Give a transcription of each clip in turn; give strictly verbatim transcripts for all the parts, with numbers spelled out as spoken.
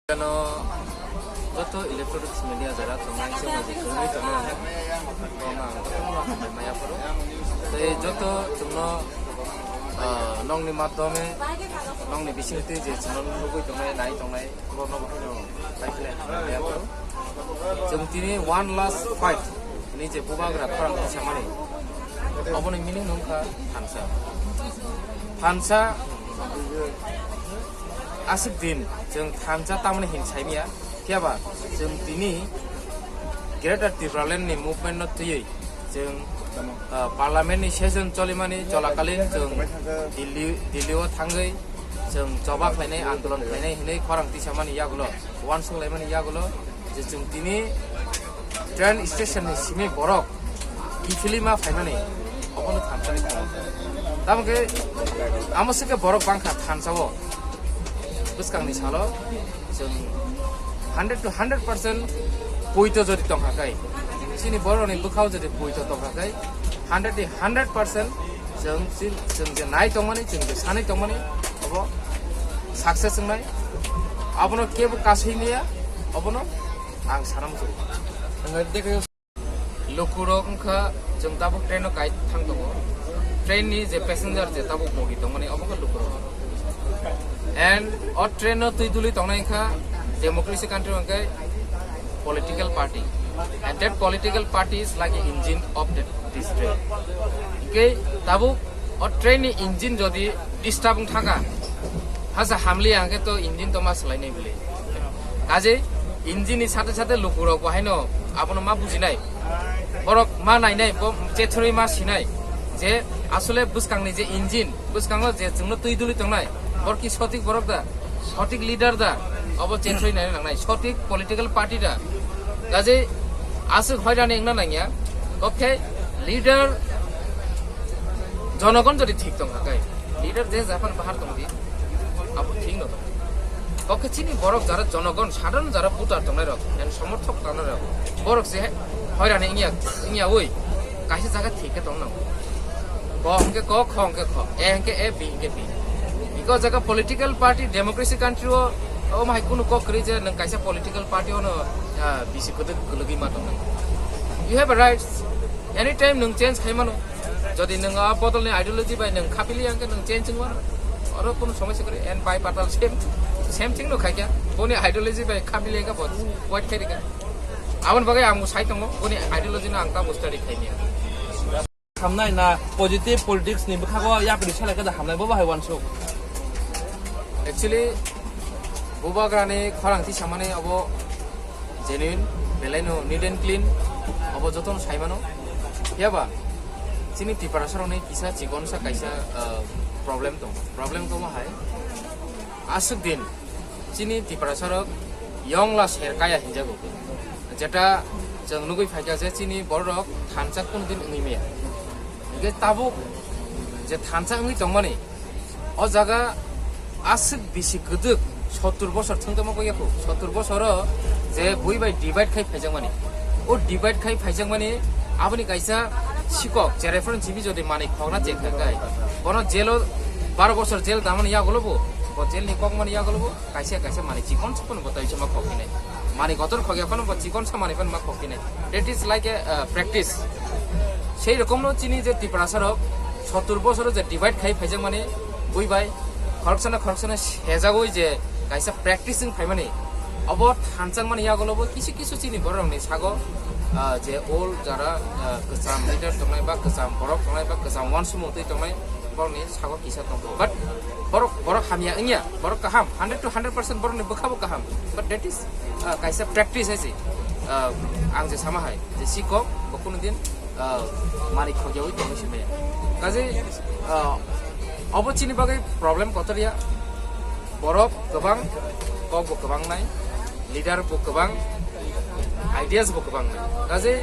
Ano joto electronics media jara tongnai chwng bai kwrwi tongnai ang. Tongma ang jotono hambai maya phuru. Tei joto chwngno, ah, nongni madhyome, nongni bisingtwi je chwngno nugwi tongnai, nai tongnai, borokno bo phano paikhlai hambai maya phuru. Chwng tini one last fight ni je bubagra khorang tisamani, oboni meaning wngkha thansa. Thansa aswk din chwng thansa tamni hin saimya, phiya ba chwng tini Greater Tipraland ni movement no twiwi chwng, ah, parliament ni session cholimani cholakalin chwng Delhi, Delhi o thangwi chwng choba khlainai, andolon khlainai hinwi khorang tisamani yagulo, uansuk laimani yagulo je chwng tini train station ni simi borok kiphilwi ma phaimani, obono thansa ni thansa. Tamo khe amo se khe borok bangkha thansa o. Bwskangni salo chwng hundred to hundred percent poito jodi tongkha kai, chini borokni bwkhao jodi poito tongkha kai, hundred ni hundred percent chwng, chwng, chwng je nai tongmani, chwng je sanwi tongmani, obo success wngnai. Abono kebo kasui maya, obono ang sana muchungo. Lukurok wngkha chwng tabuk train o kai thang tongo. Train ni je passenger je tabuk bogi tongmani obo khe lukurok. And o train o twi duli tongnai wngkha democracy country hwnkhe political party. And that political party is like a engine of that this train. Hwnkhe tabuk o train ni engine jodi disturb wng thangkha, hasa hamliya hwnkhe to engine to ma swlainai bwle. Kaje engine ni sate sate lukurok bo haino abono ma bujinai. Borok ma nainai, bo chethrwi ma sinai je asole bwskangni je engine, bwskango je chwngno twi duli tongnai, bor ki sotik borok da, sotik leader da, obo chethrwi naina nangnai, sotik political party da. Kaje aswk hoirani wngna nangya, kokhe leader jonogon jodi thik tongkha kai, leader je japan bahar tongdi, abo thik no tong. Kokhe chini borok jara jonogon, sadharon jara voter tongnai rok, and somorthok tongnai rok, borok se hoirani wngya, wngya oi, kaisa jaga thik khe tong nango. Ko hwnkhe ko, kho hwnkhe kho, A hwnkhe A, B hwnkhe B. Biko jaga political party, democracy country o, o mahai kunu kok kwrwi je nwng kaisa political party ono, ah, bisi kwdwk kwlwgwi ma tongnai. You have a rights. Anytime nwng change khai mano. Jodi nwng a bodolni ideology bai nwng khapili hwnkhe nwng change wng mano. Oro kunu somosya kwrwi. And bai patal same, same thing no khaikha. Boni ideology bai khapili hwnkhe bo vote khai rikha. Aboni bagwi ang bo sai tongo. Boni ideology no ang tamo study khaimya. Hamnai na positive politics ni bwkhago yapri salai kada hamnai bo bahai wansuk. Actually, bubagrani khorang tisamani abo genuine, belaino neat and clean, abo jotono saimano. Phiya ba chini Tiprasarokni kisa chikonsa kaisa, ah, problem tongo. Problem tongma hai, aswk din chini Tiprasarok yongla ser kaya hinjago. Jeta chwng nugwi phaikha je chini bororok thansa kunu din wngwi maya. Hingke tabuk je thansa wngwi tongmani, o jaga aswk bisi kwdwk, sottur bosor thwng tongma kok yakho, sottur bosoro je bui bai divide khai phaijakmani, o divide khai phaijakmani aboni kaisa sikok, je reference hibi jodi manwi khokna chengkha kai, bono jelo baro bosor jel damani yagulo bo, bo jelni kokmani yagulo bo, kaisa kaisa manwi chikon sa phano bo tai sama khoknai, manwi kotor khokya phano bo chikon sa manwi phano ma khoknai. That is like a, uh, practice. Sei rokomno chini je Tiprasarok sottur bosoro je divide khai phaijakmani bui bai khoroksano khoroksano sejagoi je kaisa practice wng phaimani, obo thanchangmani yagulo bo kisu kisu chini bororokni sago, ah, je old jara, ah, kwcham leader tongnai ba kwcham borok tongnai ba kwcham uansukmung twi tongnai, borokni sago kisa tongkho. But borok, borok hamya wngya, borok kaham, hundred to hundred percent borokni bwkhabo kaham. But that is, ah, kaisa practice hai se. Ah, ang je sama hai je sikok bo kunu din, ah, manwi khokyawi tongwi se maya. Kaje, ah, obo chini bagwi problem kotor ya. Borok kwbang, kok bo kwbang nai, leader bo kwbang, ideas bo kwbang nai. Kaje,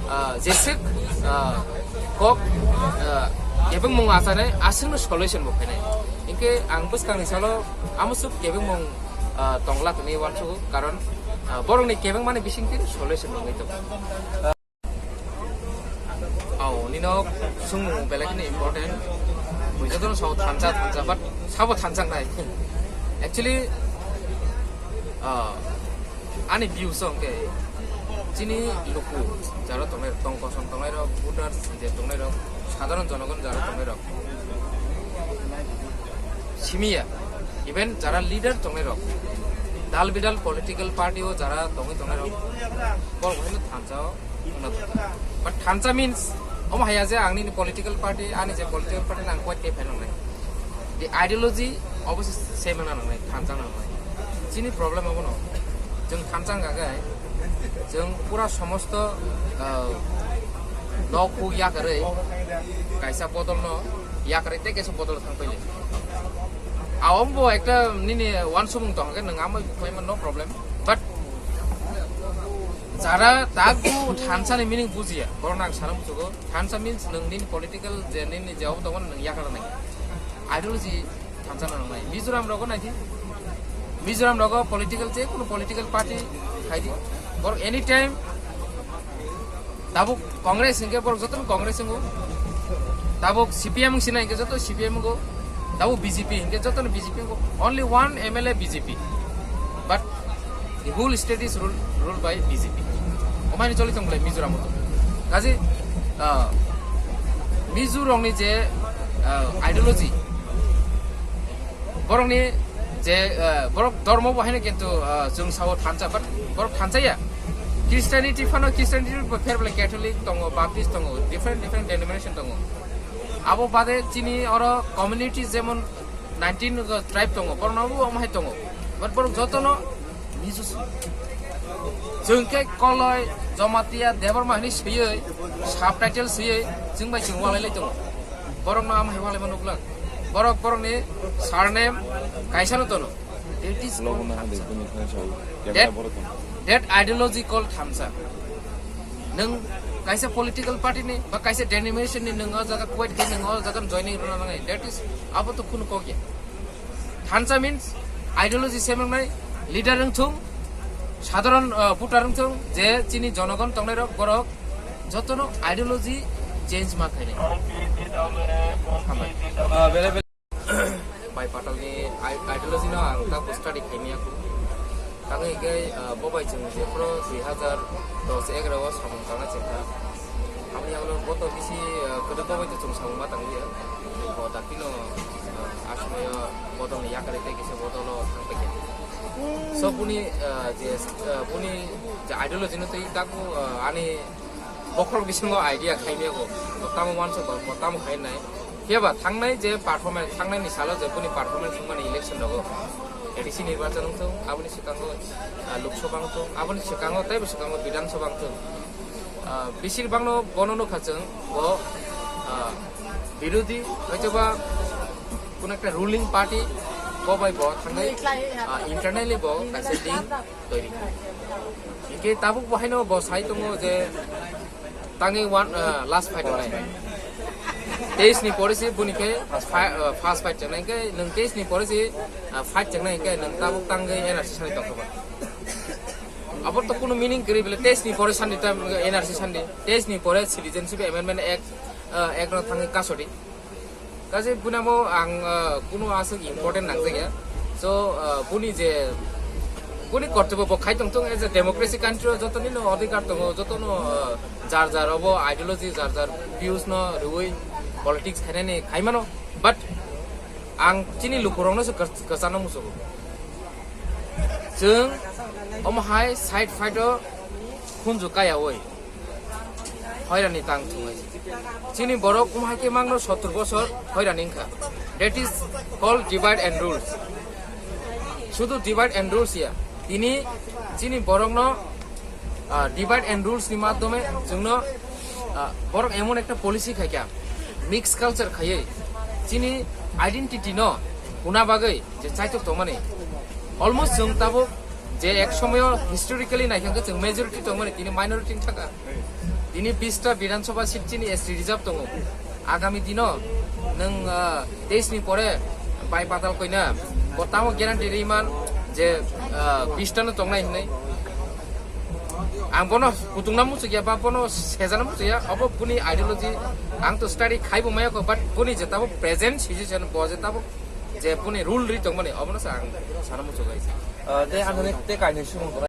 ah, jeswk, ah, kok, ah, kebengmung achanai aswkno solution bo khainai. Hinkhe ang bwskangni salo amoswk kebengmung, ah, tongla tongwi uansukgo, karon, ah, borokni kebengmani bisingtwi solution wngwi tongo. Oh, nino sungmung belai kheno important. Bui jotono sao thansa thansa, but sabo thansa nai. Actually, Ah, ani view so hwnkhe chini luku jara tongnai, tong kosom tongnai rok, voters je tongnai rok, sadharon jonogon jara tongnai rok, simiya, even jara leader tongnai rok, dal bidal political party o jara tongwi tongnai rok, borok bohaino thansa o wngna thangkha. But thansa means omo haya je ang nini political party, ani je political party nang koi te phaina nangnai. The ideology obo se same wngna nangnai, thansa nangnai. Chini problem obono. Chwng thansa wngkha khe, chwng pura somosto, ah, nok huk yakarwi kaisa bodolno yakarwi tei kaisa bodol thangpaili. Awombo ekta nini wansukmung tongkha khe nwng amo khlaima no problem. But jara takbu thansa ni meaning bujiya, borok nang sana muchugo. Thansa means nwng nini political je nini je obo tongo nwng yakar nai. Ideology thansa no nai. Mizoram rogo nai di. Mizoram rogo political je kono political party khai di. Borok anytime tabuk Congress hingke borok joto Congress hingo. Tabuk C P M wng sinai hingke joto C P M hingo. Tabuk B J P hingke joto B J P hingo. Only one M L A B J P. But the whole state is ruled, ruled by B J P. Omaini choli tong bolai Mizoram o. Kaji, ah, Mizo rokni je, ah, ideology, borokni je, ah, borok dormo bo haino kintu, ah, chwng sao thansa, but borok thansa ya. Christianity phano Christianity bo pher belai Catholic tongo, Baptist tongo, different different denomination tongo. Abo bade chini oro community jemon nineteen tribe tongo, borokno bo omo hai tongo. But borok jotono Mizo si. Chwng khe Koloi, Jamatia, Debbarma hinwi swiwi, subtitle swiwi, chwng bai chwng walai lai tongo. Borokno amo hai walaima nuklang. Borok borokni surname kaisano tono. That is called Logo na hande thansa. Bini khan sao. That, Kemla borok tono. That ideology called thansa. Nwng kaisa political party ni ba kaisa denomination ni nwng o jaga quit khe nwng o jaga joining rwna nangnai. That is, abo to kunu kok ya. Thansa means ideology same wngnai, leader wngthung, sadharon, uh, voter wngthung, je chini jonogon tongnai rok borok jotono ideology change ma khainai. Hambai. Ah, bele bele. Bai patalni i-, ideology no ang tak study khaimaya kho. Tangwi hwnkhe, ah, bo bai chwng jephuru dui hazar dos egaroh o samung tangna chengkha. Aboni yagulo bo to bisi, ah, kwdwk bo bai to chwng samung ma tanglia. Bo dakti no, ah, aswk bodol ni yakarwi tei kisa bodol o thang paikha. So boni, ah, je, ah, boni je ideology no tei tak, ah, ani bokhorok bisingo idea khaimaya kho. Bo tamo uansuk ba, bo tamo khainai. Phiya ba thangnai je performance, thangnai ni salo je boni performance wngmani election rogo, A D C nirbachan wngthung, aboni swkango, ah, Lok Sabha wngthung, aboni swkango teibo swkango Bidhan Sabha wngthung. Ah, besir bangno bono nukha chwng, bo, ah, birodhi, hoitoba kono ekta ruling party, bo bai bo thangnai, ah, internally bo kaisa link toiri kha. Hingke tabuk bo haino bo sai tongo je tangwi one, ah, last fight wngnai. Teis ni pore se boni khe fi-, ah, first fight chengnai, hingke nwng teis ni pore se, ah, fight chengnai, hingke nwng tabuk tangwi N R C sani tongkha ba. Abo to kunu meaning kwrwi bele, teis ni pore sani tam N R C sani, teis ni pore Citizenship Amendment Act, ah, Act no thangwi kasodi. Kaje bunamo ang, ah, kunu aswk important nangjakya. So, ah, buni je, buni kortobyo bo khai tongthung, as a democracy country o joto nino odhikar tongo, joto no, ah, jar jar obo ideology, jar jar views no rwui politics khainani khaimano. But ang chini lukurokno se kwch-, kwchano muchugo. Chwng omo hai side fight o khunju kaya oi. Hoirani tang thungai. Chini borok umhai khe mangno sottor bosor hoirani wngkha. That is called divide and rules. Sudu divide and rules ya. Tini chini borokno, ah, divide and rules ni madhyome chwngno, ah, borok emon ekta policy khaikha, mix culture khaiwi chini identity no huna bagwi je chaitok tongmani. Almost chwng tabuk je ek somoyo historically naikha khe chwng majority tongmani, tini minority wngkha. Tini bista Bidhan Sabha seat chini S T reserve tongo. Agami dino nwng, ah, teis ni pore bai patal koina bo tamo guarantee riman je, ah, bista no tongnai hinwi. Ang bono kutung na muchuk ya ba bono sejana muchuk ya, obo buni ideology ang to study khaibo maya ko, but buni je tabuk present situation bo je tabuk je buni rule ri tongmani obono se ang sana muchuk ai. Ah, tei ang tei kainwi sumung tongnai.